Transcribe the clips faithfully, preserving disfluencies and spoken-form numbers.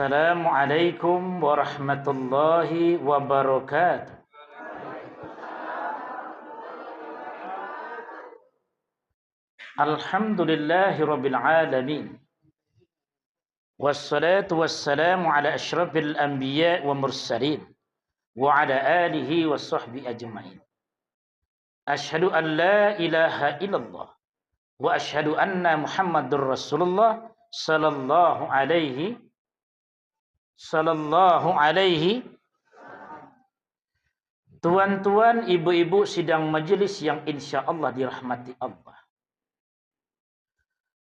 Assalamualaikum warahmatullahi wabarakatuh. Alhamdulillahirabbil alamin. Wassalatu wassalamu ala asyrafil anbiya wa mursalin, wa ala alihi wa sahbihi ajmain. Asyhadu an la ilaha illallah wa asyhadu anna Muhammadur Rasulullah sallallahu alaihi, sallallahu alaihi. Tuan-tuan, ibu-ibu sidang majelis yang insya Allah dirahmati Allah.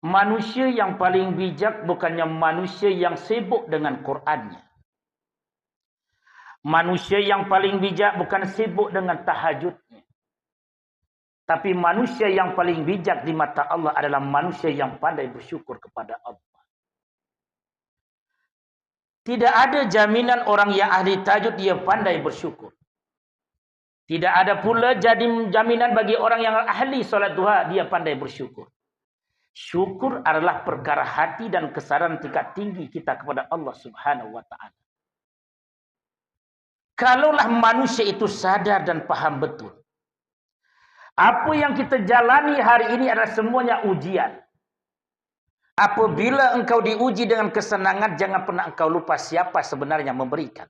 Manusia yang paling bijak bukannya manusia yang sibuk dengan Qur'annya. Manusia yang paling bijak bukan sibuk dengan tahajudnya. Tapi manusia yang paling bijak di mata Allah adalah manusia yang pandai bersyukur kepada Allah. Tidak ada jaminan orang yang ahli tahajud dia pandai bersyukur. Tidak ada pula jadi jaminan bagi orang yang ahli salat duha dia pandai bersyukur. Syukur adalah perkara hati dan kesadaran tingkat tinggi kita kepada Allah Subhanahu wa Ta'ala. Kalaulah manusia itu sadar dan paham betul, apa yang kita jalani hari ini adalah semuanya ujian. Apabila engkau diuji dengan kesenangan, jangan pernah engkau lupa siapa sebenarnya memberikan.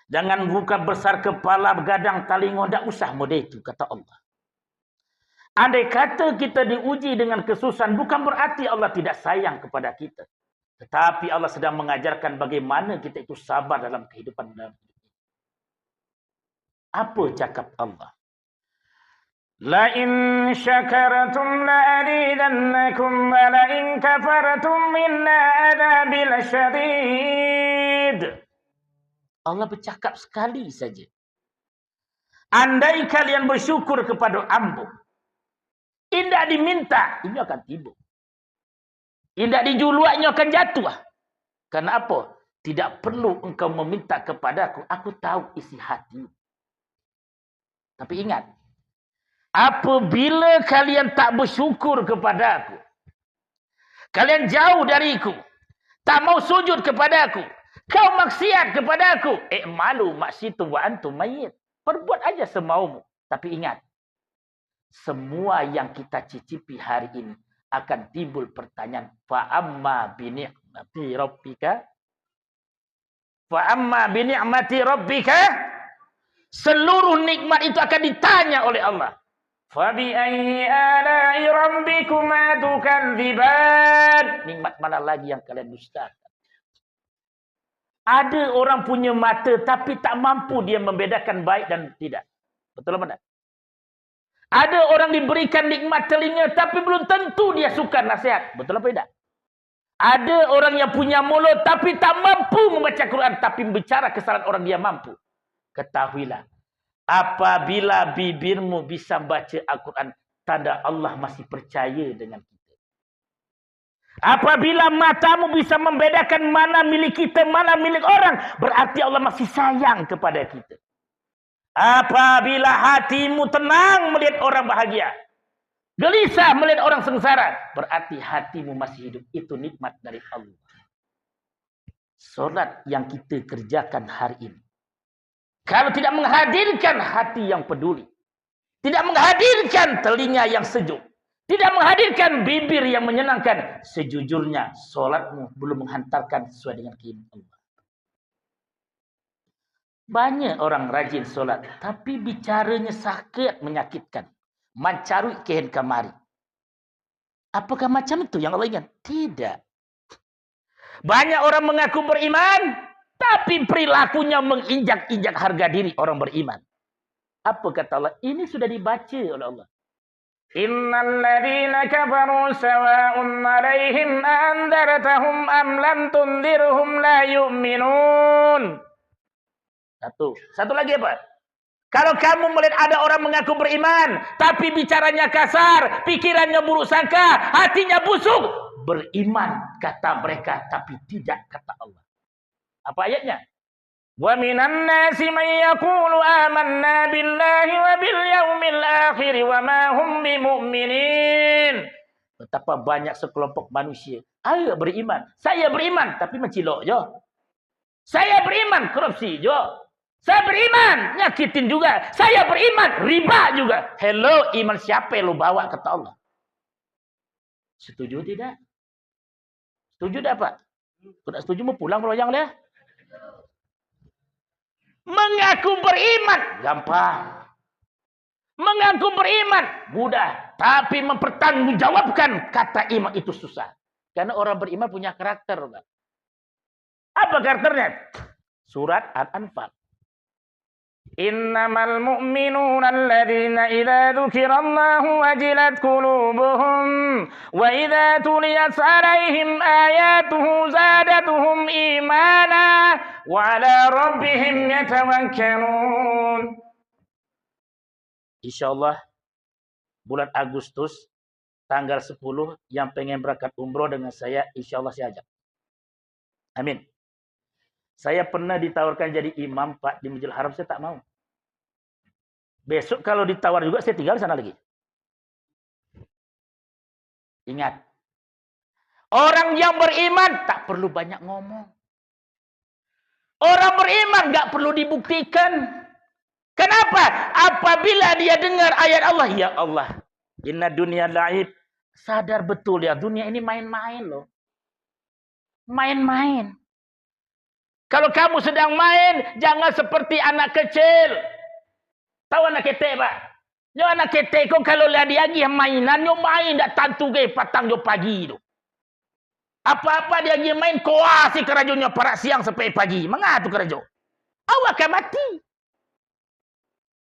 Jangan buka besar kepala, begadang talingo, ndak usah mode itu, kata Allah. Andai kata kita diuji dengan kesusahan, bukan berarti Allah tidak sayang kepada kita. Tetapi Allah sedang mengajarkan bagaimana kita itu sabar dalam kehidupan dalam hidup ini. Apa cakap Allah? "La in syakartum la azidannakum wa la in kafartum inna adzabi lasyadid." Allah bercakap sekali saja. "Andai kalian bersyukur kepada Ambo, indak diminta, inyo akan tibo. Indak dijuluak, inyo akan jatuah. Karena apa? Tidak perlu engkau meminta kepada-Ku, Aku tahu isi hati." Tapi ingat, apabila kalian tak bersyukur kepada-Ku, kalian jauh dari-Ku, tak mau sujud kepada-Ku, kau maksiat kepada-Ku, i'malu ma syi'tum wa antum mayyit. Perbuat aja semaumu. Tapi ingat, semua yang kita cicipi hari ini akan timbul pertanyaan, "Fa amma bi ni'mati rabbika?" "Fa amma bi ni'mati rabbika," seluruh nikmat itu akan ditanya oleh Allah. "Fa bi ayyi ala'i rabbikuma tukadziban?" Nikmat mana lagi yang kalian dustakan? Ada orang punya mata, tapi tak mampu dia membedakan baik dan tidak. Betul apa tidak? Ada orang diberikan nikmat telinga, tapi belum tentu dia suka nasihat. Betul apa tidak? Ada orang yang punya mulut, tapi tak mampu membaca Quran, tapi bicara kesalahan orang dia mampu. Ketahuilah, apabila bibirmu bisa baca Al-Quran, tanda Allah masih percaya dengan kita. Apabila matamu bisa membedakan mana milik kita, mana milik orang, berarti Allah masih sayang kepada kita. Apabila hatimu tenang melihat orang bahagia, gelisah melihat orang sengsara, berarti hatimu masih hidup. Itu nikmat dari Allah. Salat yang kita kerjakan hari ini, kalau tidak menghadirkan hati yang peduli, tidak menghadirkan telinga yang sejuk, tidak menghadirkan bibir yang menyenangkan, sejujurnya salatmu belum menghantarkan sesuai dengan keinginan Allah. Banyak orang rajin salat, tapi bicaranya sakit, menyakitkan, mancaruik kehen kamari. Apakah macam itu yang Allah inginkan? Tidak. Banyak orang mengaku beriman, tapi perilakunya menginjak-injak harga diri orang beriman. Apa kata Allah? Ini sudah dibaca oleh Allah. "Innal ladzina kafaru sawa'un 'alaihim a andzartahum am lam tundzirhum la yu'minun." Satu. Satu lagi apa? Kalau kamu melihat ada orang mengaku beriman, tapi bicaranya kasar, pikirannya buruk sangka, hatinya busuk, beriman, kata mereka, tapi tidak kata Allah. Apa ayatnya? "Wa minan nasi man yaqulu amanna billahi wa bil yaumil akhir wa ma hum bimu'minin." Betapa banyak sekelompok manusia, "Ayo beriman." Saya beriman, tapi mancilok jo. Saya beriman, korupsi jo. Saya beriman, nyakitin juga. Saya beriman, riba juga. Hello, iman siapa yang lo bawa, kata Allah? Setuju tidak? Setuju tidak, Pak? Kok tak setuju, mau pulang melayang dia. Mengaku beriman, gampang. Mengaku beriman, mudah. Tapi mempertanggungjawabkan kata iman itu susah. Karena orang beriman punya karakter, Pak. Apa karakternya? Surat Al-Anfal. Innamal mu'minuna alladzina idza dzukirallahu wajilat qulubuhum wa idza tuliyat 'alaihim ayatuhu zadatuhum imana wa 'ala rabbihim yatawakkalun. Insyaallah, bulan Agustus, tanggal sepuluh, yang pengen berangkat umroh dengan saya, insyaallah saya ajak. Amin. Saya pernah ditawarkan jadi imam, Pak, di Masjidil Haram, saya tak mau. Besok kalau ditawar juga, saya tinggal di sana lagi. Ingat, orang yang beriman tak perlu banyak ngomong. Orang beriman nggak perlu dibuktikan. Kenapa? Apabila dia dengar ayat Allah, "Ya Allah, inna dunya la'ib," sadar betul ya, dunia ini main-main loh. Main-main. Kalau kamu sedang main, jangan seperti anak kecil. Tahu anak ketek, Pak? Nyo anak ketek ko kalau lah diagiah mainan, nyo main dak tantu ge patang jo pagi tu. Apa-apa diagiah main, koa se karajonyo parak siang sampai pagi. Manga tu karajo? Awak akan mati.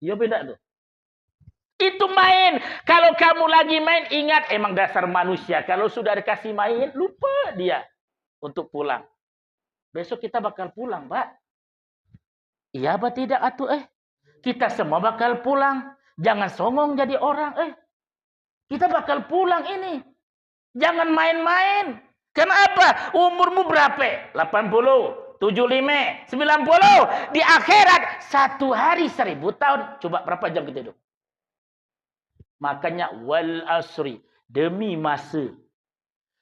Iyo, beda tu. Itu main. Kalau kamu lagi main, ingat, emang dasar manusia. Kalau sudah dikasih main, lupa dia untuk pulang. Besok kita bakal pulang, Pak. Iya apa tidak atuh, eh? Kita semua bakal pulang. Jangan songong jadi orang, eh. Kita bakal pulang ini. Jangan main-main. Kenapa? Umurmu berapa? Lapan puluh, tujuh lima, sembilan puluh. Di akhirat, satu hari seribu tahun. Coba berapa jam kita hidup? Makanya, wal asri, demi masa.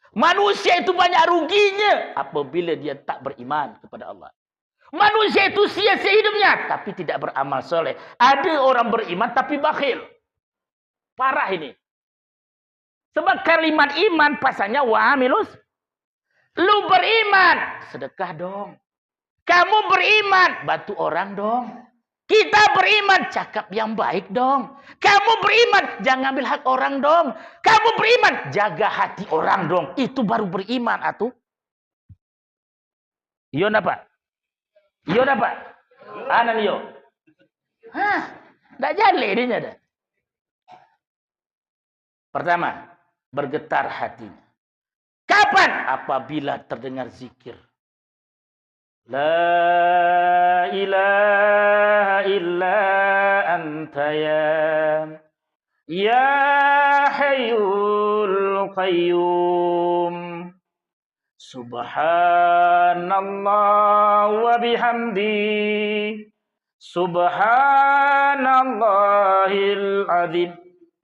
Manusia itu banyak ruginya apabila dia tak beriman kepada Allah. Manusia itu sia-sia hidupnya, tapi tidak beramal soleh. Ada orang beriman, tapi bakhil. Parah ini. Sebab kalimat iman pasalnya wa amilus. Lu beriman, sedekah dong. Kamu beriman, bantu orang dong. Kita beriman, cakap yang baik dong. Kamu beriman, jangan ambil hak orang dong. Kamu beriman, jaga hati orang dong. Itu baru beriman, atuh. Iyo napa? Iyo napa? Anan iyo. Hah, ndak jaleh dia dah. Pertama, bergetar hatinya. Kapan? Apabila terdengar zikir. La ilaha illa anta ya, ya hayyul qayyum. Subhanallah wa bihamdi. Subhanallahil azim.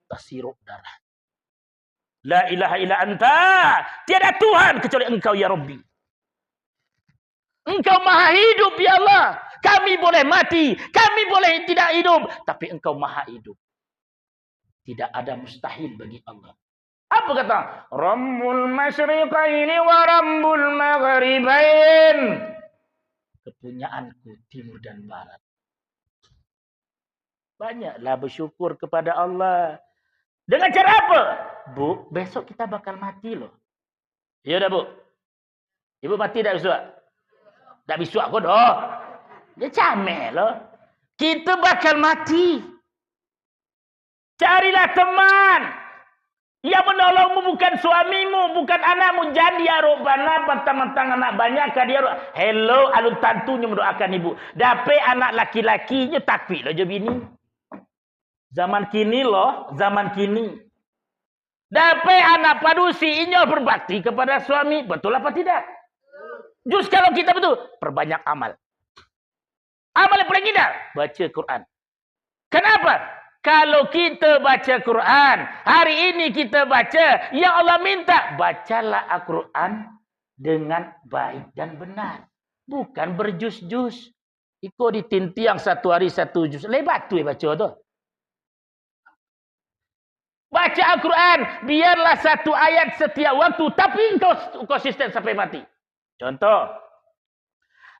Tasiruk darah. La ilaha illa anta. Tiada Tuhan kecuali Engkau, ya Rabbi. Engkau maha hidup, ya Allah. Kami boleh mati, kami boleh tidak hidup, tapi Engkau maha hidup. Tidak ada mustahil bagi Allah. Apa kata? Rabbul masyriqaini wa rabbul maghribain. Kepunyaanku timur dan barat. Banyaklah bersyukur kepada Allah. Dengan cara apa? Bu, besok kita bakal mati loh. Iya dah, Bu? Ibu mati dak bisuak? Dak bisuak ko doh. Dia cameh loh. Kita bakal mati. Carilah teman yang menolongmu, bukan suamimu, bukan anakmu. Jan diarok bana, mantang-mantang anak banyak ka diarok. Hello, alun tantunyo mendoakan ibu. Dapek anak laki-laki, nyo takuik lo jo bini. Zaman kini loh, zaman kini. Dapek anak padusi, inyo berbakti kepada suami. Betul apa tidak? Jus kalau kita betul, perbanyak amal. Amal yang paling indah, baca Quran. Kenapa? Kalau kita baca Quran, hari ini kita baca, yang Allah minta, bacalah Al-Quran dengan baik dan benar. Bukan berjus-jus. Iko ditintiang satu hari satu juz. Lebat tu baca tu. Baca Al-Quran, biarlah satu ayat setiap waktu, tapi engkau konsisten sampai mati. Contoh,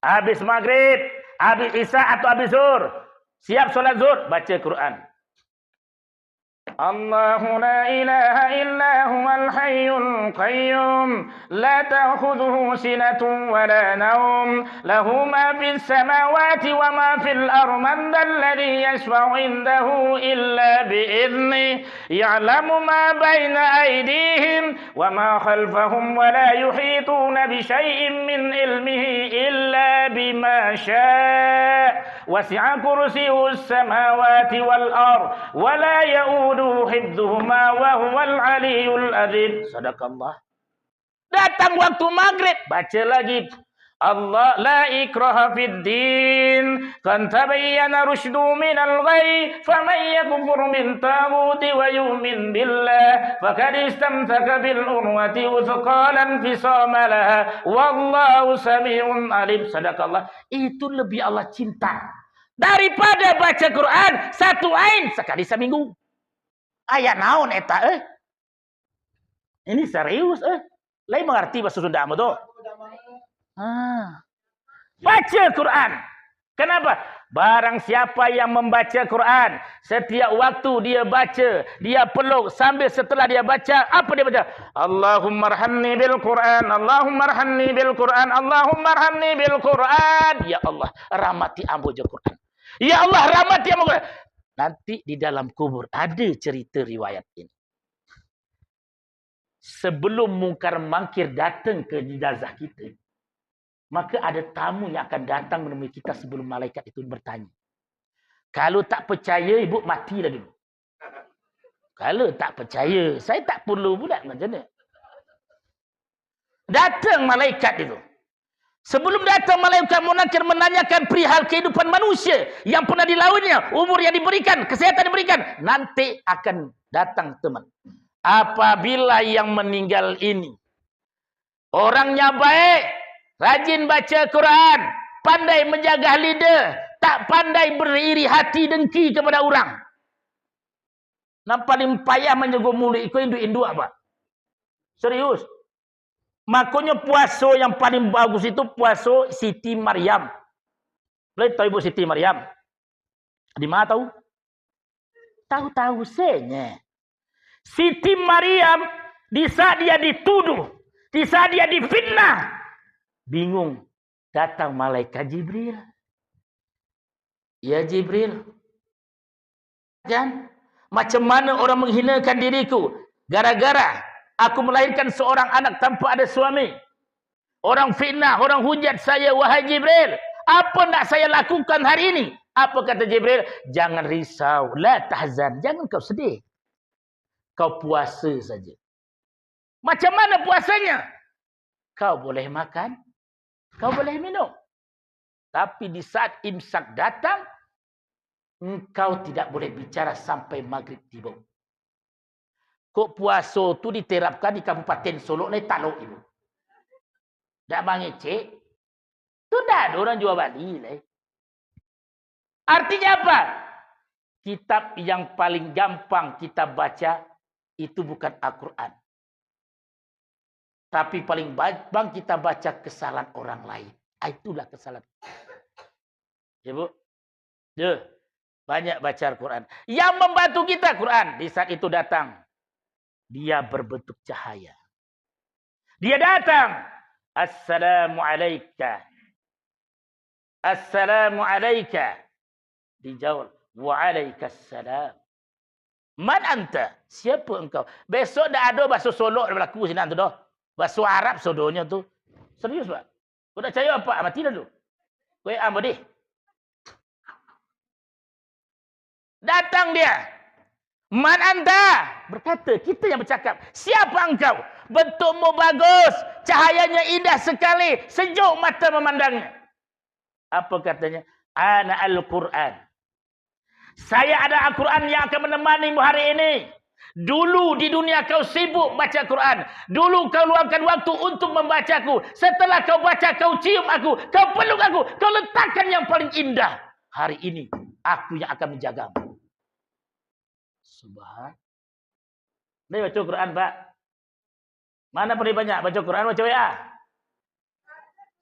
habis maghrib, habis isya atau habis zuhur, siap sholat zuhur, baca Quran. الله لا إله إلا هو الحي القيوم لا تأخذه سنة ولا نوم له ما في السماوات وما في الأرض من ذا الذي يشفع عنده إلا بإذنه يعلم ما بين أيديهم وما خلفهم ولا يحيطون بشيء من علمه إلا بما شاء وسع كرسيه السماوات والأرض ولا يؤوده حفظهما وهو العلي العظيم. صدق الله. Datang waktu maghrib, baca lagi. Allah, la ikraha fid din, qad tabayyana rusydu minal ghayy, faman yakfur bit taghuti wa yu'min billah, faqad istamsaka bil urwatil wuthqa la infisama laha, wallahu sami'un alim. Sadaqallah. Itu lebih Allah cinta daripada baca Quran satu ain sakali saminggu. Ayat naon eta, eh? Ini serius, eh? Lai mangarti bahaso Sunda ambo tu? Ha. Baca Quran. Kenapa? Barang siapa yang membaca Quran, setiap waktu dia baca, dia peluk, sambil setelah dia baca, apa dia baca? Allahummarhamni bil Quran, Allahummarhamni bil Quran, Allahummarhamni bil Quran. Ya Allah, rahmati ambo jo Quran. Ya Allah, rahmati ambo Quran. Nanti di dalam kubur ada cerita riwayat ini. Sebelum Mungkar Mangkir datang ke jenazah kita, maka ada tamu yang akan datang menemui kita sebelum malaikat itu bertanya. Kalau tak percaya, ibu matilah dulu. Kalau tak percaya, saya tak perlu pula macam ni. Datang malaikat itu. Sebelum datang malaikat Munakir menanyakan perihal kehidupan manusia yang pernah dilaluinya, umur yang diberikan, kesehatan diberikan, nanti akan datang teman. Apabila yang meninggal ini orangnya baik, rajin baca Quran, pandai menjaga lidah, tak pandai beriri hati dengki kepada orang. Nan paling payah manjago muluik iko induak-induak, Pak. Serius. Makonyo puaso yang paling bagus itu puaso Siti Maryam. Lai tahu Ibu Siti Maryam? Di ma tahu? Tahu-tahu saja. Siti Maryam, di saat dia dituduh, di saat dia difitnah, bingung. Datang malaikat Jibril. "Ya Jibril, kan? Macam mana orang menghinakan diriku gara-gara aku melahirkan seorang anak tanpa ada suami? Orang fitnah, orang hujat saya, wahai Jibril. Apa nak saya lakukan hari ini?" Apa kata Jibril? "Jangan risau, la tahzan, jangan kau sedih. Kau puasa saja." "Macam mana puasanya?" "Kau boleh makan, kau boleh minum. Tapi di saat imsak datang, engkau tidak boleh bicara sampai maghrib tiba." Kok puaso tu diterapkan di Kabupaten Solok lai talok, Ibu? Dak mangecek. Tu dak ada orang jual bali lai. Artinya apa? Kitab yang paling gampang kita baca itu bukan Al-Quran. Tapi paling gampang kita baca kesalahan orang lain. Ah, itulah kesalahan. Ya, Bu? Ya. Banyak baca Al-Quran. Yang membantu kita Quran. Di saat itu datang, dia berbentuk cahaya. Dia datang. "Assalamu alaika. Assalamu alaika." Dijawab, "Wa alaikassalam. Man anta? Siapa engkau?" Besok dak ado baso Solok balaku sinan tu doh. Baso Arab sodonyo tu. Serius, Pak. Kok dak cayo, Pak? Mati dah tu. Kue ambo deh. Datang dia. "Man anta?" Berkata, kita yang bercakap. "Siapa engkau? Bentukmu bagus, cahayanya indah sekali, sejuk mata memandangnya." Apa katanya? "Ana Al-Quran. Saya ada Al-Quran yang akan menemanimu hari ini. Dulu di dunia kau sibuk baca Quran. Dulu kau luangkan waktu untuk membacaku. Setelah kau baca, kau cium aku, kau peluk aku, kau letakkan yang paling indah. Hari ini, aku yang akan menjagamu. Subhan. Lai baca Quran, Pak? Mana paling banyak baca Quran, baca W A?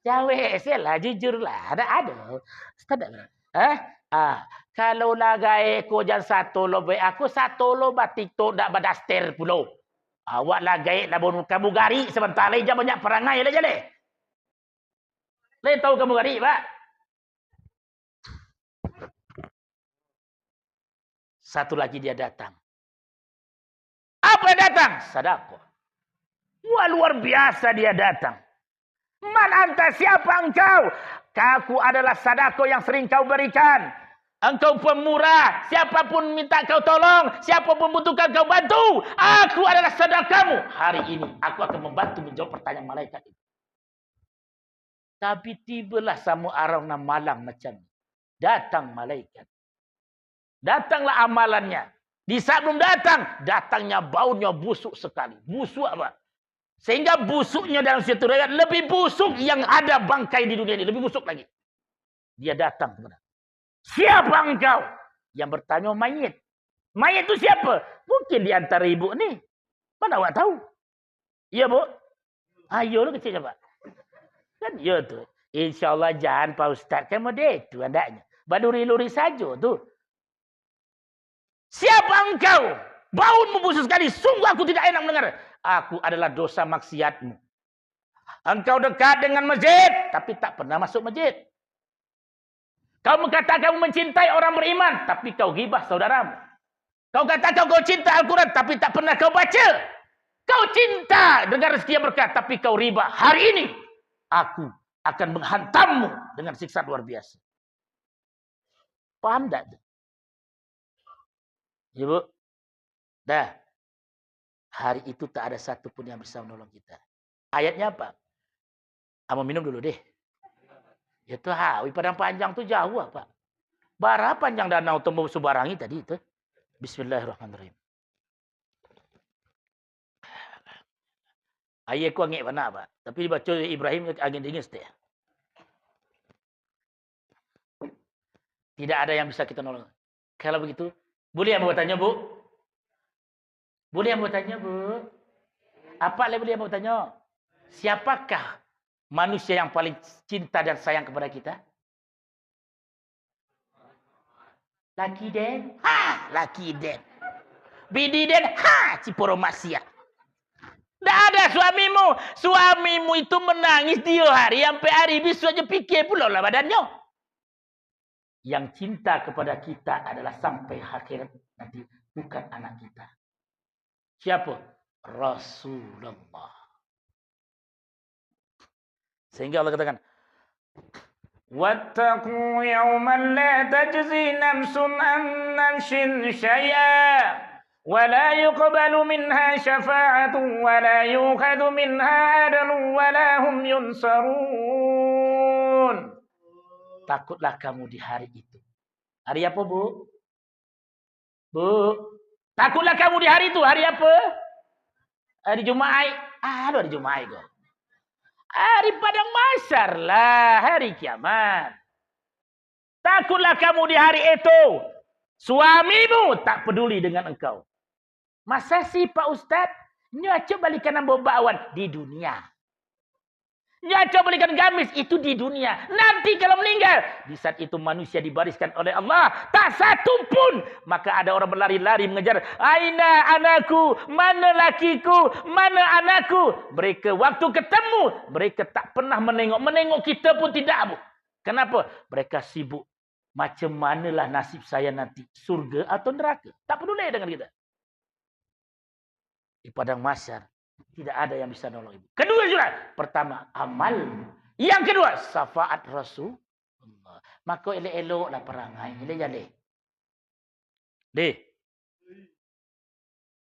Cawek se lah, jujur lah. Ada, ada. Ustaz tak pernah. Eh? Ah, kalau lah gaek ko jan sato lo W A ko, sato lo ba TikTok dak badaster pulo. Awak lah gaek lah, bon kamu garik sabanta lai, jan banyak parangai lah jaleh. Lai tahu kamu garik, Pak? Satu lagi dia datang. Apa yang datang? Sadako. Wah, luar biasa dia datang. "Man anta, siapa engkau?" "Aku adalah sadako yang sering kau berikan. Engkau pemurah. Siapapun minta kau tolong, siapapun butuhkan kau bantu, aku adalah sadakamu. Hari ini aku akan membantu menjawab pertanyaan malaikat itu." Tapi tibolah samo arang nan malang macam ni. Datang malaikat. Datanglah amalannya. Di saat belum datang, datangnya baunya busuk sekali. Busuk apa? Sehingga busuknya dalam satu riwayat, lebih busuk yang ada bangkai di dunia ini. Lebih busuk lagi. Dia datang kepada, "Siapa engkau?" Yang bertanya mayit. Mayit tu siapa? Mungkin di antara ibu ni. Mana awak tahu? Iya, Bu? Ayo lu kecil, Pak. Kan iya tu. Insya Allah jan, Pak Ustaz, kan model tu andaknya. Baduri-luri sajo tu. "Siapa engkau? Baunmu busuk sekali. Sungguh aku tidak enak mendengar." "Aku adalah dosa maksiatmu. Engkau dekat dengan masjid, tapi tak pernah masuk masjid. Kau mengatakan kamu mencintai orang beriman, tapi kau gibah saudaramu. Kau katakan kau cinta Al-Quran, tapi tak pernah kau baca. Kau cinta dengan rezeki yang berkah, tapi kau riba. Hari ini, aku akan menghantammu dengan siksa luar biasa." Paham tak tu? Ibu? Dah. Hari itu tak ada satu pun yang bisa menolong kita. Ayatnya apa? Ambo minum dulu deh. Ya tu, ha, di Padang Panjang tu jauh, Pak. Bara panjang danau tu ambo subarangi tadi tu. Bismillahirrahmanirrahim. Aia ko angek bana, Pak. Tapi dibaco Ibrahim angin dingin saketek. Tidak ada yang bisa kita nolong. Kalau begitu, boleh ambo batanyo, Bu? Boleh ambo batanyo, Bu? Apak lai boleh ambo batanyo? Siapakah manusia yang paling cinta dan sayang kepada kita? Laki den? Ha, laki den. Bini den? Ha, ciporo maksiat. Ndak ada suamimu. Suamimu itu menangis tiok hari, sampai hari bisuak je pikia pulo lah badannyo. Yang cinta kepada kita adalah sampai akhirat nanti, bukan anak kita. Siapa? Rasulullah. Sehingga Allah katakan, "Wattaqu yawman la tajzi nafsun an nafsin syai'a, wa la yuqbalu minha syafa'atun, wa la yu'khadhu minha adlun, wa la hum yunsarun." Takutlah kamu di hari itu. Hari apa, Bu? Bu, takutlah kamu di hari itu. Hari apa? Hari Jumaat. Ah, hari Jumaat ko. Hari Padang Mahsyar lah, hari kiamat. Takutlah kamu di hari itu. Suamimu tak peduli dengan engkau. Masa sih, Pak Ustaz? Nyo acok balikan ambo bakwan di dunia. Nyo acok balikan gamis itu di dunia. Nanti kalau meninggal, di saat itu manusia dibariskan oleh Allah, tak satu pun. Maka ada orang berlari-lari mengejar, "Aina anakku? Mana lakiku? Mana anakku?" Mereka waktu ketemu, mereka tak pernah menengok. Menengok kita pun tidak, Bu. Kenapa? Mereka sibuk. Macam manalah nasib saya nanti, surga atau neraka? Tak peduli dengan kita. Di Padang Mahsyar, tidak ada yang bisa nolong ibu. Kedua sudah, pertama, amal. Yang kedua, syafaat Rasulullah. Maka elok-eloklah parangai, elok jaleh. Deh.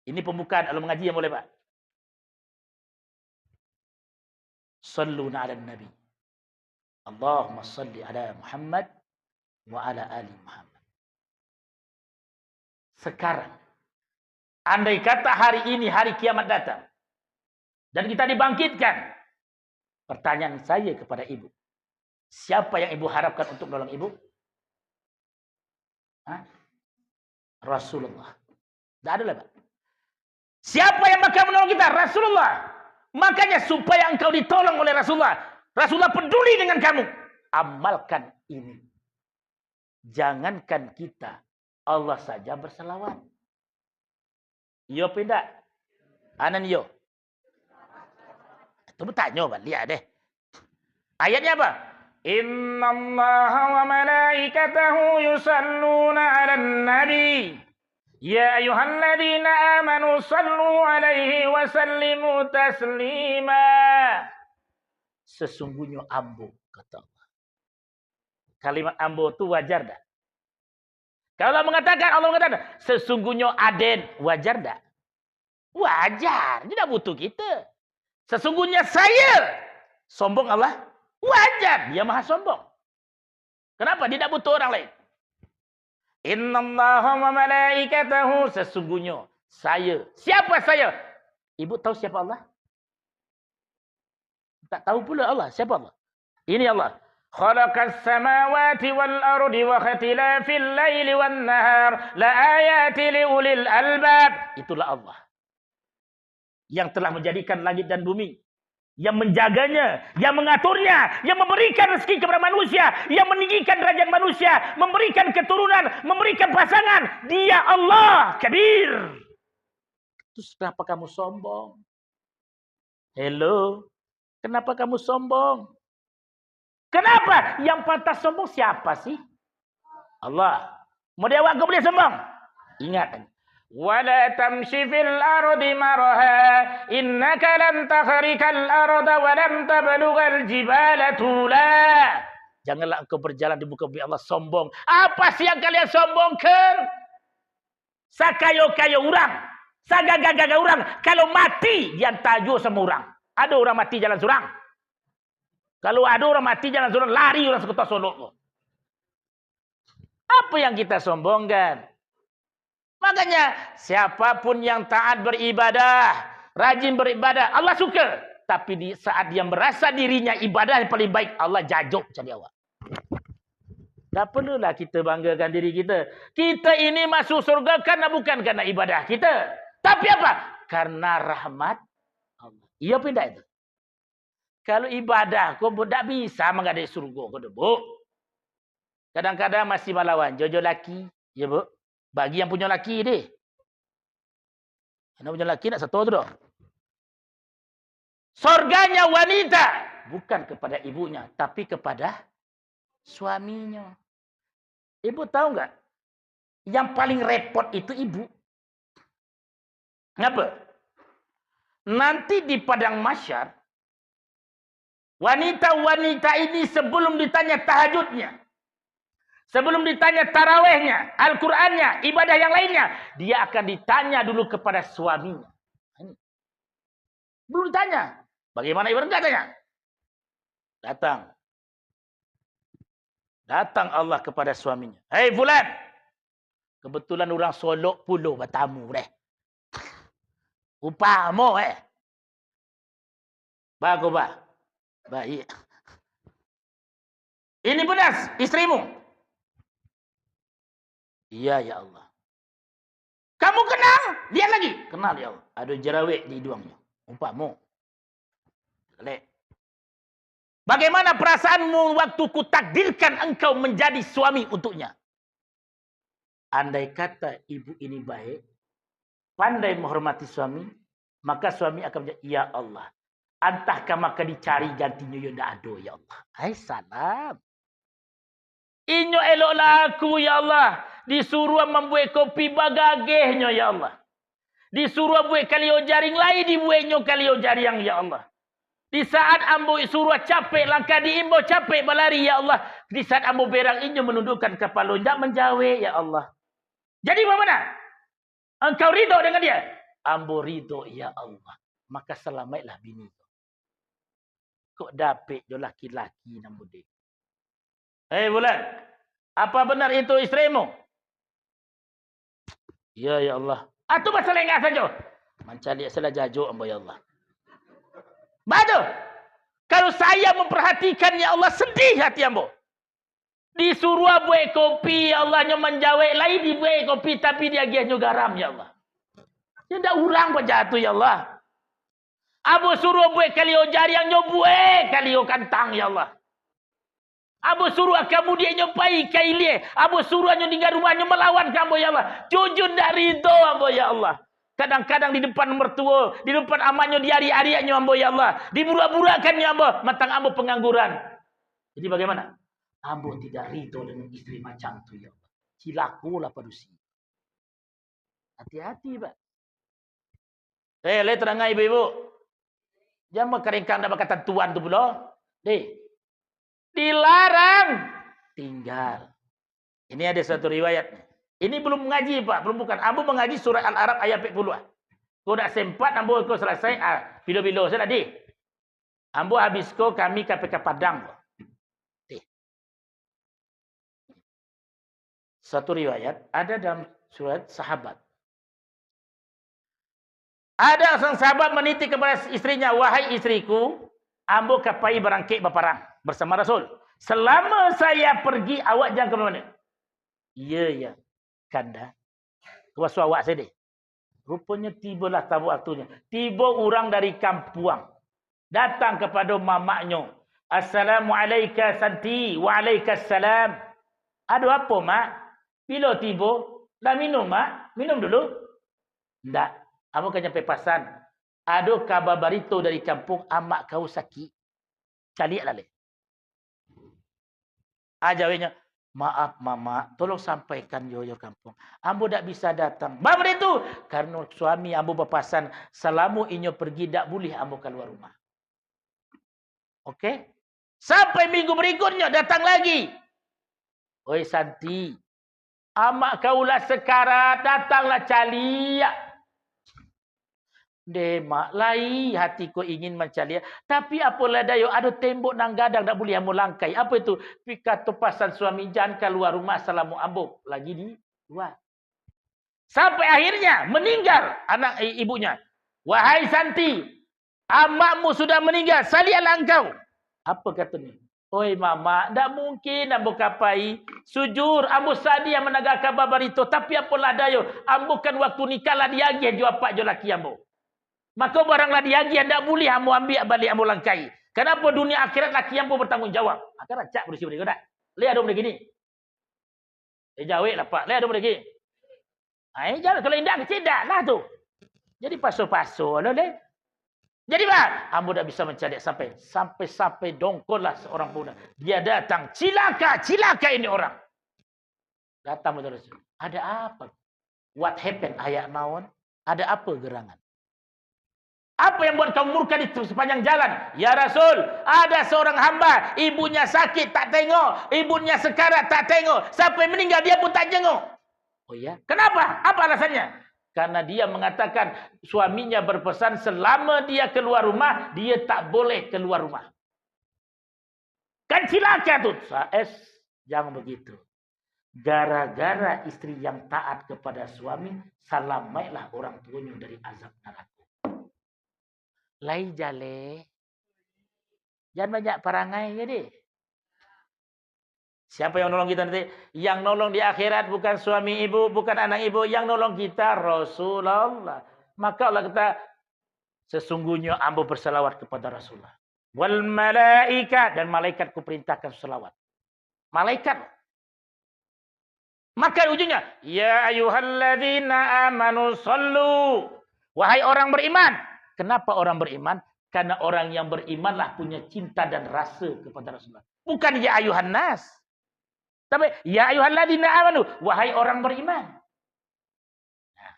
Ini pembukaan, kalau mengaji yang boleh, Pak. Sallu ala Nabi. Allahumma salli ala Muhammad wa ala ali Muhammad. sekarang. Andai kata hari ini hari kiamat datang dan kita dibangkitkan, pertanyaan saya kepada ibu, siapa yang ibu harapkan untuk menolong ibu? Hah? Rasulullah. Tidak ada lah, Pak. Siapa yang bakal menolong kita? Rasulullah. Makanya supaya engkau ditolong oleh Rasulullah, Rasulullah peduli dengan kamu. Amalkan ini. Jangankan kita, Allah saja bersalawat. Iyo apa indak? Anan iyo. Itu bertanyo baliak deh. Ayatnya apa? Innallaha wa malaikatahu yusalluna 'alan nabi. Ya ayyuhalladzina amanu sallu 'alaihi wa sallimu taslima. Sesungguhnyo Ambo, kata Allah. Kalimat Ambo tu wajar dak? Kalau Allah mengatakan, Allah mengatakan, sesungguhnyo Aden, wajar dak? Wajar, Dia dak butuh kita. Sesungguhnya Saya, sombong Allah, wajar, Dia maha sombong. Kenapa? Dia dak butuh orang lain. Innallaha wa malaikatahu, sesungguhnyo Saya. Siapa Saya? Ibu tahu siapa Allah? Tak tahu pula Allah. Siapa Allah? Ini Allah. Khalaqas samawati wal ardi wa ikhtilafil laili wan nahar la ayati li ulil albab. Itulah Allah yang telah menjadikan langit dan bumi, yang menjaganya, yang mengaturnya, yang memberikan rezeki kepada manusia, yang meninggikan derajat manusia, memberikan keturunan, memberikan pasangan. Dia Allah Kabir. Terus kenapa kamu sombong? Hello, kenapa kamu sombong? Kenapa? Yang pantas sombong siapa sih? Allah. Model awak kau boleh sombong? Ingat. Wala tamshi fil ardi maraha, innaka lan takhriqal arda wa lan tablughal jibala tula. Janganlah engkau berjalan di muka bumi Allah sombong. Apa sih yang kalian sombongkan? Sakayo-kayo urang, sagagah-gagah urang, kalau mati, diantar juo samo urang. Ado urang mati jalan surang? Kalau ado urang mati jalan surang, lari urang sakota Solok ko. Apa yang kita sombongkan? Makanya, siapapun yang taat beribadah, rajin beribadah, Allah suka. Tapi di saat dia merasa dirinya ibadah yang paling baik, Allah jajok cari awak. Tak perlulah kita banggakan diri kita. Kita ini masuk surga karena bukan karena ibadah kita. Tapi apa? Karena rahmat Allah. Iya apa indak itu? Kalau ibadah ko, Bu, dak bisa manggadai surga ko doh, Bu. Kadang-kadang masih malawan, jo, jo laki, ya, Bu. Bagi yang punyo laki deh. Yang punyo laki nak sato tu doh. Sorganya wanita bukan kepada ibunya, tapi kepada suaminya. Ibu tahu nggak? Yang paling repot itu ibu. Kenapa? Nanti di padang mahsyar, wanita-wanita ini sebelum ditanya tahajudnya, sebelum ditanya tarawehnya, Al-Qurannya, ibadah yang lainnya, dia akan ditanya dulu kepada suaminya. Belum ditanya. Bagaimana ibadah? Nggak tanya. Datang. Datang Allah kepada suaminya. "Hei, Fulan." Kebetulan urang Solok pulo batamu deh. Upamo, eh. Bagus, bah. Baik. "Ini Benas, istrimu." "Iya, ya Allah." "Kamu kenal?" "Lihat lagi." "Kenal, ya Allah. Ado jerawek di iduangnyo." Umpamo. Lek. "Bagaimana perasaanmu waktu kutakdirkan engkau menjadi suami untuknya?" Andai kata ibu ini baik, pandai menghormati suami, maka suami akan menjawab, "Ya Allah, antah ka maka dicari gantinyo, yo ndak ado, ya Allah." Hai salam. "Inyo elok laku, ya Allah, disuruah mambuek kopi bagagehnyo, ya Allah. Disuruah buek kalio jaring, lai dibueknyo kalio jariang, ya Allah. Di saat ambo suruah capek langkah, diimbau capek balari, ya Allah. Di saat ambo berang, inyo manundukkan kapalo, indak manjawek, ya Allah. Jadi bagaimana? Engkau ridho dengan dia?" "Ambo ridho, ya Allah." "Maka salamaiklah bini ko." Kok dapek jo laki-laki nan model. "Hei, Fulan, apa benar itu istrimu?" Ya, ya Allah. Atau basalengah sajo. Mancaliak salah jajok ambo, ya Allah. Bajo. Kalau saya memperhatikan, ya Allah, sedih hati ambo. Disuruah buek kopi, ya Allah, nyo manjawek lai dibuek kopi, tapi diagiahnyo garam, ya Allah. Ya ndak urang paja tu, ya Allah. Ambo suruah buek kalio jariang, nyo buek kalio kantang, ya Allah. Ambo suruah ka mudiak, nyo pai ka ilia. Ambo suruah nyo tingga rumah, nyo malawan ka ambo, ya Allah. Jujur ndak ridho ambo, ya Allah. Kadang-kadang di depan mertuo, di depan amaknyo diariak-ariaknyo ambo, ya Allah. Diburak-burakannyo ambo, mantang ambo pengangguran. Jadi bagaimana? Ambo tidak ridho dengan istri macam tu, ya Allah. Cilakolah padusi. Hati-hati, Pak. Eh, lai tadangai ibu-ibu. Jan bakarengkang dak bakatantuan tu pulo. Deh. Dilarang tinggal. Ini ada satu riwayat. Ini belum ngaji, Pak, belum bukan. Ambo mangaji surat Al-Araf ayat ampek puluah. Ko dak sempat ambo ko salasai, ah, bilo-bilo sajo lah, deh. Ambo habis ko kami ka P K Padang ko. Deh. Satu riwayat, ada dalam surat sahabat. Ada seorang sahabat menitip kepada istrinya, "Wahai istriku, ambo ka pai barangkek baparang bersama Rasul. Selama saya pergi, awak jangan ke mana-mana." "Iya, iya, Kanda." Kawaso awak sajo deh. Ruponyo tibolah tabu waktunyo. Tibo urang dari kampuang. Datang kapado mamaknyo. "Assalamu alaika Santi." "Wa alaikassalam." "Ado apo, Mak?" "Bilo tibo?" "Lah minum, Mak. Minum dulu." "Ndak. Ambo ka nyampai pasan. Ado kaba barito dari kampuang, amak kau sakik. Caliak lah lai." Ah, jaweknyo, "Maaf, Mamak, tolong sampaikan jo, jo kampuang. Ambo dak bisa datang." "Baa baitu?" "Karano suami ambo bapasan, salamo inyo pergi dak buliah ambo kalua rumah." Oke. Sampai minggu berikutnya datang lagi. "Oi Santi, amak kau lah sakarat, datanglah caliak." "Ndeh, Mak, lai hati ko ingin mancaliak, tapi apo lah dayo, ado tembok nan gadang dak buliah ambo langkahi." "Apo itu?" "Pi kato pasan suami, jan kalua rumah salamo ambo lagi di lua." Sampai akhirnya meninggal anak, i-, ibunya. "Wahai Santi, amakmu sudah meninggal, caliaklah engkau." Apo katonyo? "Oi Mamak, ndak mungkin ambo ka pai. Sujur, ambo sadiah mandanga kaba barito, tapi apo lah dayo, ambo kan waktu nikah lah diagiah jo apak jo laki ambo. Mako barang lah diagiah, ndak buliah ambo ambiak baliak ambo langkahi. Kanapo dunia akhirat laki ambo batangguang jawab." Mako rancak padusi baitu dak? Lai ado baitu kini. Eh, jawek lah, Pak. Lai ado lagi? Ai, jawek, kalau indak, kecek indak lah tu. Jadi paso-paso lo, leh. Jadi, Pak, ambo dak bisa mancaliak sampai, sampai-sampai dongkollah seorang pemuda. Dia datang, "Cilaka, cilaka ini orang." Datang kepada Rasul. "Ada apa? What happened, ayah naon? Ada apa gerangan? Apa yang buat kamu murka di sepanjang jalan?" "Ya Rasul, ada seorang hamba, ibunya sakit tak tengok, ibunya sekarat tak tengok, sampai meninggal dia pun tak jenguk." "Oh ya? Kenapa? Apa alasannya?" "Karena dia mengatakan suaminya berpesan selama dia keluar rumah, dia tak boleh keluar rumah." Kan cilaka tu. Saes, jangan begitu. Gara-gara istri yang taat kepada suami, salamaiklah orang tuanya dari azab narako. Lai jaleh. Jangan banyak parangai jadi. Siapa yang nolong kita nanti? Yang nolong di akhirat bukan suami ibu, bukan anak ibu. Yang nolong kita Rasulullah. Maka Allah kata, "Sesungguhnya ambo bersalawat kepada Rasulullah. Wal malaika, dan malaikat kuperintahkan salawat." Malaikat. Maka ujungnya, "Ya ayyuhalladzina amanu sallu." Wahai orang beriman. Kenapa orang beriman? Karena orang yang berimanlah punya cinta dan rasa kepada Rasulullah. Bukan "Ya ayyuhan nas." Tapi, "Ya ayyuhalladzina amanu." Wahai orang beriman. Nah,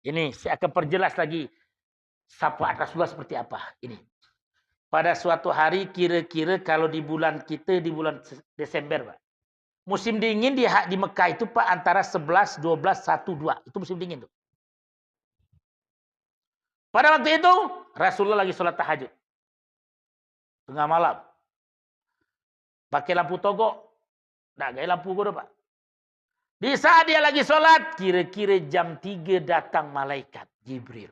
ini saya akan perjelas lagi syafaat Rasulullah seperti apa. Ini. Pada suatu hari, kira-kira kalau di bulan kita, di bulan se-, Desember, Pak. Musim dingin di ha-, di Mekah itu, Pak, antara sebelas, dua belas, satu, dua. Itu musim dingin tuh. Pada waktu itu, Rasulullah lagi sholat tahajud. Tengah malam. Pakai lampu togok. Ndak gai lampu ko doh, Pak. Di saat dia lagi sholat, kira-kira jam tiga datang malaikat Jibril.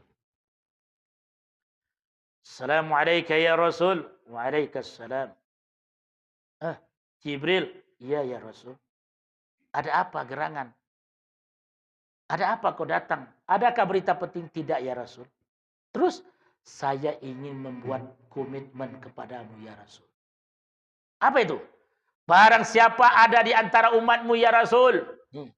"Assalamualaikum ya Rasul." "Waalaikumsalam." "Ah, Jibril." "Iya, ya Rasul." "Ada apa gerangan? Ada apa kau datang? Adakah berita penting?" "Tidak, ya Rasul." "Terus?" "Saya ingin membuat komitmen kepadamu, ya Rasul." "Apa itu?" "Barang siapa ada di antara umatmu, ya Rasul, hmm,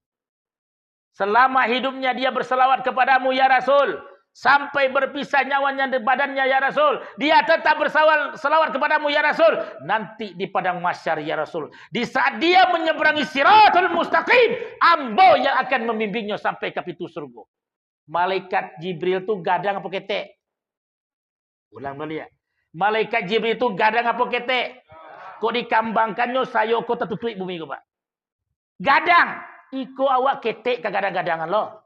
selama hidupnya dia berselawat kepadamu, ya Rasul, sampai berpisah nyawanya dari badannya, ya Rasul, dia tetap berselawat kepadamu, ya Rasul, nanti di padang mahsyar, ya Rasul, di saat dia menyeberangi Siratul Mustaqim, ambo yang akan membimbingnya sampai ke pintu surga." Malaikat Jibril tu gadang apa ketek? Ulang baliak. Malaikat Jibril tu gadang apa ketek? Kok dikambangkannyo, sayo ko tatutuik bumi ko, Pak. Gadang. Iko awak ketek ka gadang-gadangan lo.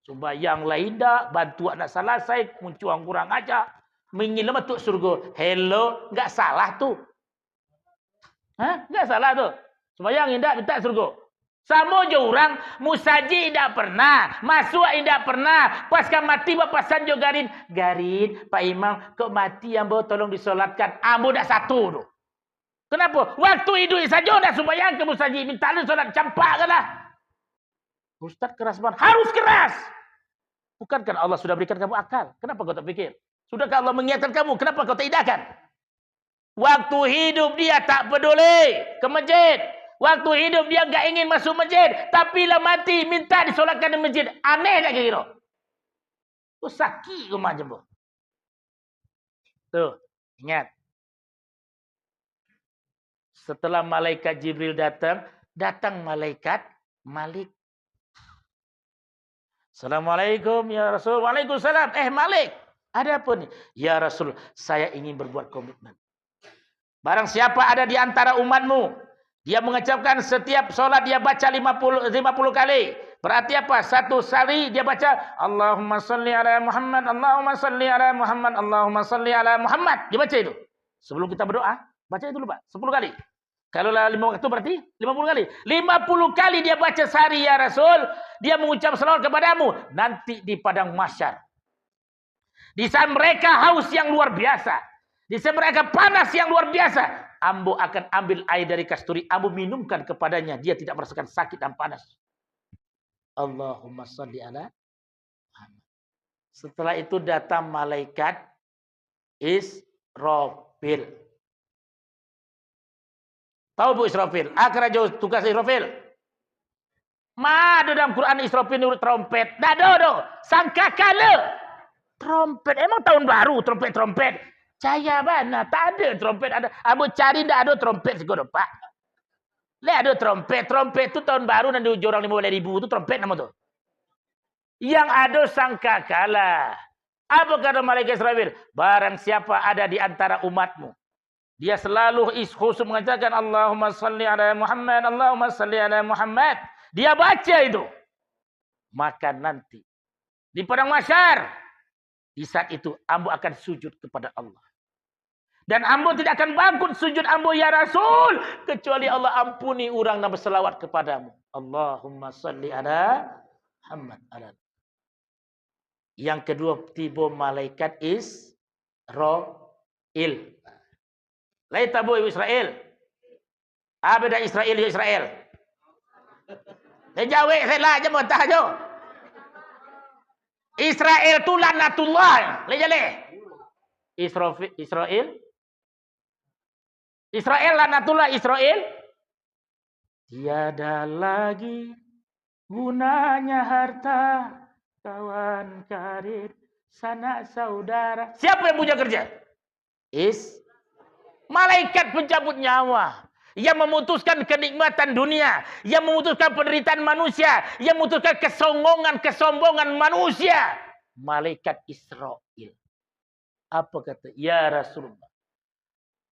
Sumbayang lah indak, bantuak nak salasai, muncuang kurang aja. Mingin lah masuak surga. Hello, nggak salah tu. Hah? Nggak salah tu. Sumbayang indak, minta surga. Samo jo urang, musajik indak pernah, masuak indak pernah, pas ka mati bapasan jo garin, "Garin, Pak Imam, kok mati ambo, tolong disolatkan." Ambo ndak satu tu. Kenapa? Waktu iduik sajo ndak sumbayang ka musajik, minta solat, campak kan lah. Ustaz keras banget. Harus keras. Bukankah Allah sudah berikan kamu akal? Kenapa kau tak pikir? Sudahkah Allah mengingatkan kamu? Kenapa kau tak indahkan? Waktu hidup dia tak peduli ke masjid. Waktu hidup dia nggak ingin masuk masjid. Tapi lah mati, minta disolatkan di masjid. Aneh tak kira? Tu sakik ko macam tu. Tuh, ingat. Setelah malaikat Jibril datang, datang malaikat Malik. "Assalamualaikum, ya Rasul." "Waalaikumsalam." "Eh, Malik, ada apa nih?" "Ya Rasul, saya ingin berbuat komitmen. Barang siapa ada di antara umatmu, dia mengucapkan setiap sholat dia baca lima puluh, lima puluh kali. Berarti apa? Satu sehari dia baca, Allahumma salli ala Muhammad, Allahumma salli ala Muhammad, Allahumma salli ala Muhammad." Dia baca itu. Sebelum kita berdoa, baca itu dulu, Pak. Sepuluh kali. Kalau lah lima waktu berarti lima puluh kali. Lima puluh kali dia baca sehari, ya Rasul, dia mengucap salawat kepadamu. Nanti di padang mahsyar, di saat mereka haus yang luar biasa, di saat mereka panas yang luar biasa, ambo akan ambil air dari kasturi, ambo minumkan kepadanya, dia tidak merasakan sakit dan panas. Allahumma salli ala Muhammad. Setelah itu datang malaikat Israfil. Tahu Bu Israfil? Ah, karajo tugas Israfil. Ma ado dalam Quran Israfil ni urut trompet? Ndak ado doh. Sangkakala. Trompet. Emang tahun baru trompet-trompet? Caya bana. Tak ada trompet. Ada. Ambo cari ndak ado trompet siko doh, Pak. Lai ado trompet. Trompet tu tahun baru nan diujuang urang limo baleh ribu tu trompet namo tu. Yang ado sangkakala. Apa kata malaikat Israfil? Barang siapa ada di antara umatmu, dia selalu is-, khusyuk mengatakan, "Allahumma salli ala Muhammad, Allahumma salli ala Muhammad." Dia baca itu. Maka nanti di padang mahsyar, di saat itu ambo akan sujud kepada Allah. Dan ambo tidak akan bangkut sujud ambo, ya Rasul, kecuali Allah ampuni urang nan berselawat kepadamu. Allahumma salli ala Muhammad. Ala. Yang kedua, tibo malaikat Israfil. Lai tabu Israel. Apo beda Israel jo Israel? Lai jawek salah je, montah jo. Israel tu laknatullah. Lai jaleh. Israfi-, Israel. Israel laknatullah, Israel. Tiada lagi gunanya harta, kawan karib, sanak saudara. Siapa yang punya kerja? Is-, malaikat pencabut nyawa, yang memutuskan kenikmatan dunia, yang memutuskan penderitaan manusia, yang memutuskan kesongongan, kesombongan manusia. Malaikat Israel. Apa kata? Ya Rasulullah,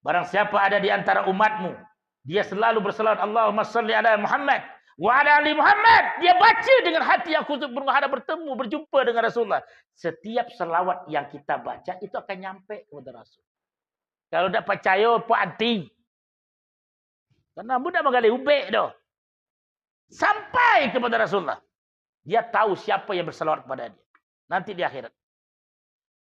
barang siapa ada di antara umatmu, dia selalu berselawat, "Allahumma salli ala Muhammad, wa ala ali Muhammad." Dia baca dengan hati yang khusyuk, berhadap bertemu, berjumpa dengan Rasulullah. Setiap selawat yang kita baca itu akan nyampe kepada Rasul. Kalau tidak percaya, Pak Anti. Karena ambo ndak manggaleh ubek doh. Sampai kepada Rasulullah. Dia tahu siapa yang bersalawat kepada dia. Nanti di akhirat.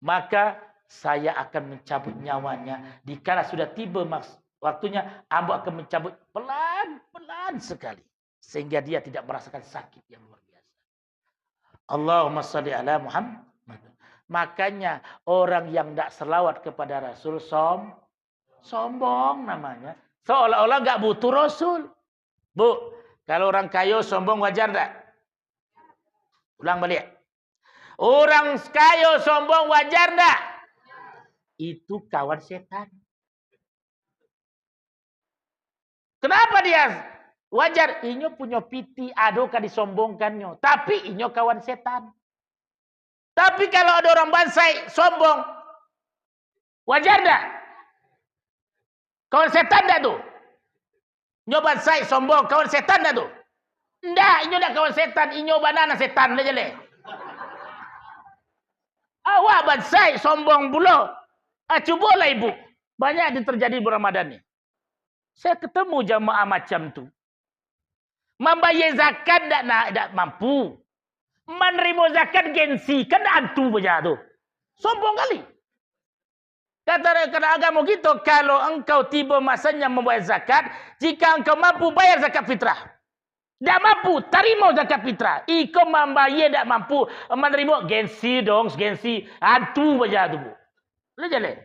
Maka saya akan mencabut nyawanya. Dikala sudah tiba mas-, waktunya, ambo akan mencabut pelan-pelan sekali. Sehingga dia tidak merasakan sakit yang luar biasa. Allahumma salli ala Muhammad. Makanya orang yang tidak selawat kepada Rasul som-, sombong namanya. Seolah-olah nggak butuh Rasul. Bu, kalau orang kayo sombong wajar ndak? Ulang balik. Orang kayo sombong wajar ndak? Itu kawan setan. Kenapa dia wajar? Inyo punyo piti, ado ka disombongkannyo. Tapi inyo kawan setan. Tapi kalau ada orang bansaik sombong, wajar ndak? Kawan setan ndak tu? Inyo bansaik sombong, kawan setan ndak tu? Ndak, inyo ndak kawan setan, inyo bana nan setan, ndak jaleh. Awak bansaik sombong pulo. Ah, cubolah ibu. Banyak yang terjadi bulan Ramadan ni. Saya ketemu jamaah macam tu. Mambayar zakat ndak na-, ndak mampu. Manarimo zakat gengsi, kan hantu baja tu. Sombong kali. Kata, kata agamo kito, kalau engkau tiba masanya mambayar zakat, jika engkau mampu, bayar zakat fitrah. Ndak mampu, tarimo zakat fitrah. Iko mambayar ndak mampu, manarimo gengsi dong, gengsi. Hantu baja tu, Bu. Lah jaleh.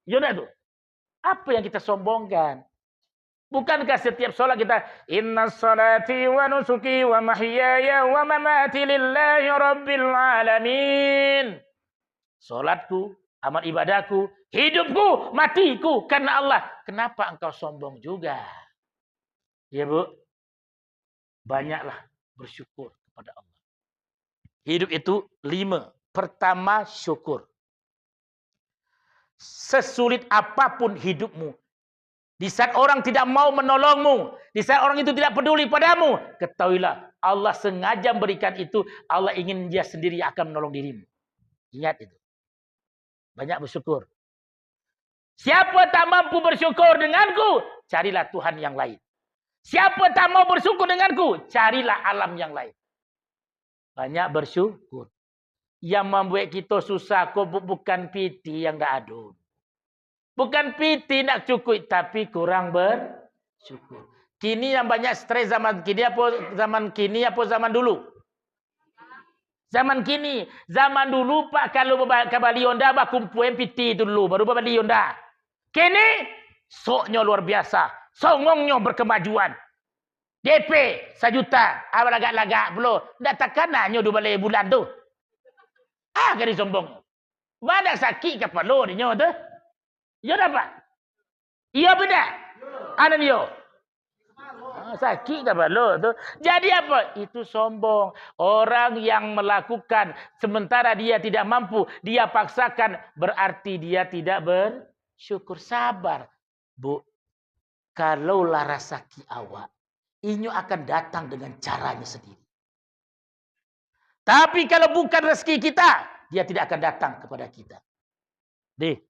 Yo ndak tu? Apa yang kita sombongkan? Bukankah setiap sholat kita, "Inna salati wa nusuki wa mahyaya wa mamati lillahi rabbil alamin." Sholatku, amal ibadahku, hidupku, matiku karena Allah. Kenapa engkau sombong juga? Ya, Bu. Banyaklah bersyukur kepada Allah. Hidup itu lima. Pertama, syukur. Sesulit apapun hidupmu, di saat orang tidak mau menolongmu, di saat orang itu tidak peduli padamu, ketahuilah, Allah sengaja memberikan itu, Allah ingin Dia sendiri akan menolong dirimu. Ingat itu. Banyak bersyukur. Siapa tak mampu bersyukur denganku, carilah Tuhan yang lain. Siapa tak mau bersyukur denganku, carilah alam yang lain. Banyak bersyukur. Yang mambuek kito susah ko bu-, bukan piti yang ndak ado. Bukan piti ndak cukuik, tapi kurang bersyukur. Kini yang banyak stres zaman kini apo zaman kini apo zaman dulu? Zaman kini. Zaman dulu, Pak, kalau baba-, ka bali Honda, bakumpua piti tu dulu, baru babali Honda. Kini, soknyo luar biasa. Songongnyo berkemajuan. D P sajuta, ah, balagak-lagak pulo. Ndak takananyo duo baleh bulan tu. Ah, gadih sombong. Badan sakik kapalo dinyo tu. Iyo dak, Pak? Iyo apo indak? Anan iyo. Ah, sakik kapalo tu. Jadi apa? Itu sombong. Orang yang melakukan sementara dia tidak mampu, dia paksakan, berarti dia tidak bersyukur. Sabar, Bu. Kalau lah rasaki awak, inyo akan datang dengan caranya sendiri. Tapi kalau bukan rezeki kita, dia tidak akan datang kepada kita. Deh,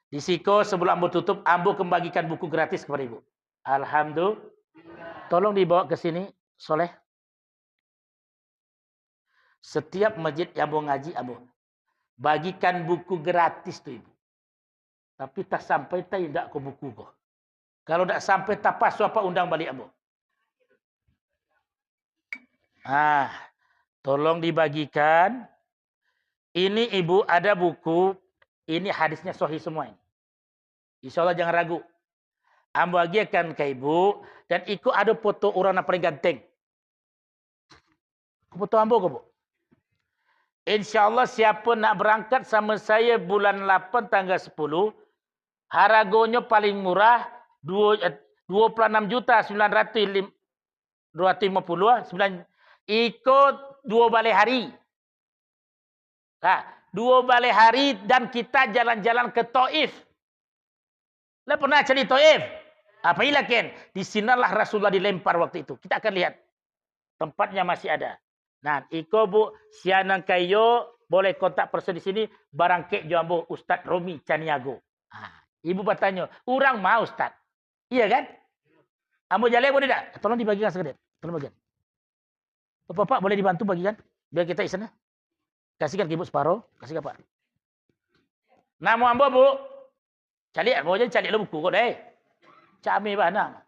di siko sebelum ambo tutup, ambo kembagikan buku gratis kepada ibu. Alhamdulillah. Tolong dibawa ke sini, Soleh. Setiap masjid yang ambo ngaji, ambo bagikan buku gratis tu, ibu. Tapi tak sampai tak indak ko buku ko. Kalau dak sampai, tapaso apa undang balik ambo. Ah, tolong dibagikan. Ini ibu ada buku, ini hadisnya sahih semua ini. Insya Allah jangan ragu. Ambo agiahkan ka ibu, dan iko ada foto urang nan paling ganteng. Foto ambo ko, Bu. Insya Allah, siapa nak berangkat sama saya bulan lapan tanggal sepuluh, haragonyo paling murah, duo, eh, dua puluh enam juta sembilan ratus lim-, dua ratus lima puluh, ah, sembilan, iko duo baleh hari. Nah, duo baleh hari dan kita jalan-jalan ke Taif. Lah pernah cari Taif? Apa ilah ken? Di sinalah Rasulullah dilempar waktu itu. Kita akan lihat. Tempatnya masih ada. Nah, iko, Bu, sia nan kayo, boleh kontak person di sini, barangkek jo ambo, Ustaz Romi Caniago. Ha, ibu batanyo, "Urang ma, Ustaz?" Iya kan? Ambo jaleh boleh dak? Tolong dibagikan sekalian. Tolong bagikan. Bapak-bapak boleh dibantu bagikan? Biar kita di sana. Kasihkan ke ibu separuh, kasih ke Pak. Namo ambo, Bu. Caliak, ambo jadi caliak lo buku ko deh. Cami bana.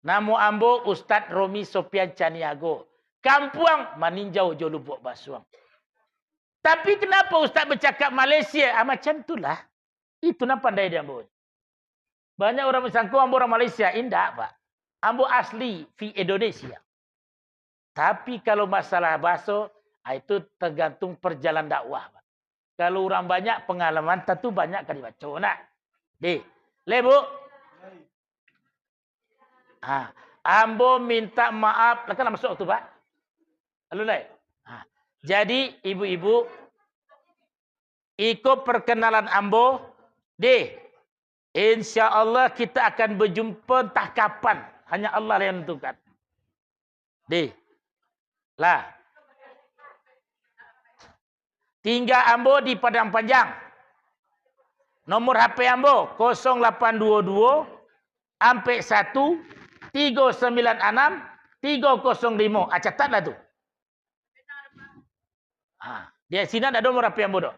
Namo ambo Ustaz Romi Sopian Caniago. Kampuang Maninjau jo Lubuak Basuang. Tapi kenapa Ustaz bercakap Malaysia? Ah, macam itulah. Itu nan pandai di ambo. Banyak urang basangko ambo urang Malaysia. Indak, Pak. Ambo asli fi Indonesia. Tapi kalau masalah bahaso, ah, itu tergantung perjalanan dakwah, Pak. Kalau urang banyak pengalaman, tentu banyak ka dibaco, nak. Deh. Leh, Bu. Ha, ambo minta maaf. Lah kan lah masuk tu, Pak? Alun lai? Ha. Jadi, ibu-ibu, iko perkenalan ambo. Deh, insya Allah kita akan berjumpa entah kapan. Hanya Allah lah yang menentukan. Deh. Lah. Tingga ambo di Padang Panjang. Nomor H P ambo, kosong lapan dua dua, ampek satu, tigo sambilan anam, tigo kosong limo. Ah, catatlah tu. Ha, di sinan ado nomor H P ambo tu.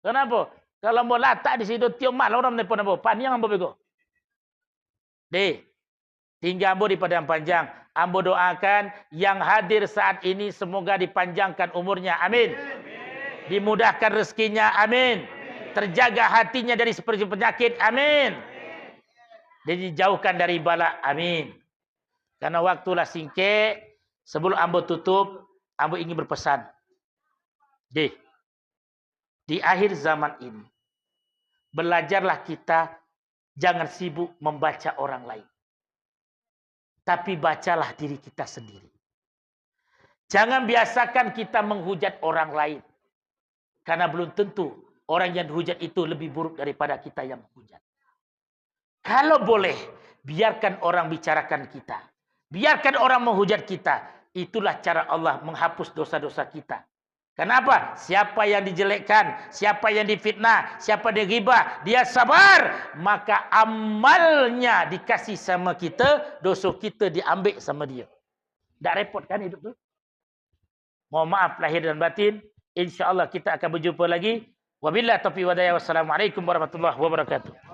Kenapa? Kalau ambo latak di situ, tiok malam urang menelpon ambo. Paniang ambo bego. Deh, tingga ambo di Padang Panjang. Ambo doakan yang hadir saat ini semoga dipanjangkan umurnya. Amin. Dimudahkan rezekinya. Amin. Terjaga hatinya dari seperti penyakit. Amin. Dan dijauhkan dari bala. Amin. Karena waktu lah singkek, sebelum ambo tutup, ambo ingin berpesan. Deh, di akhir zaman ini, belajarlah kita jangan sibuk membaca orang lain. Tapi bacalah diri kita sendiri. Jangan biasakan kita menghujat orang lain. Karena belum tentu orang yang dihujat itu lebih buruk daripada kita yang menghujat. Kalau boleh, biarkan orang bicarakan kita. Biarkan orang menghujat kita. Itulah cara Allah menghapus dosa-dosa kita. Kenapa? Siapa yang dijelekkan, siapa yang difitnah, siapa yang digibah, dia sabar, maka amalnya dikasih sama kita, dosa kita diambil sama dia. Ndak repot kan hidup tu? Mohon maaf lahir dan batin. Insya Allah kita akan berjumpa lagi. Wabillahi taufiq wal hidayah. Wassalamualaikum warahmatullahi wabarakatuh.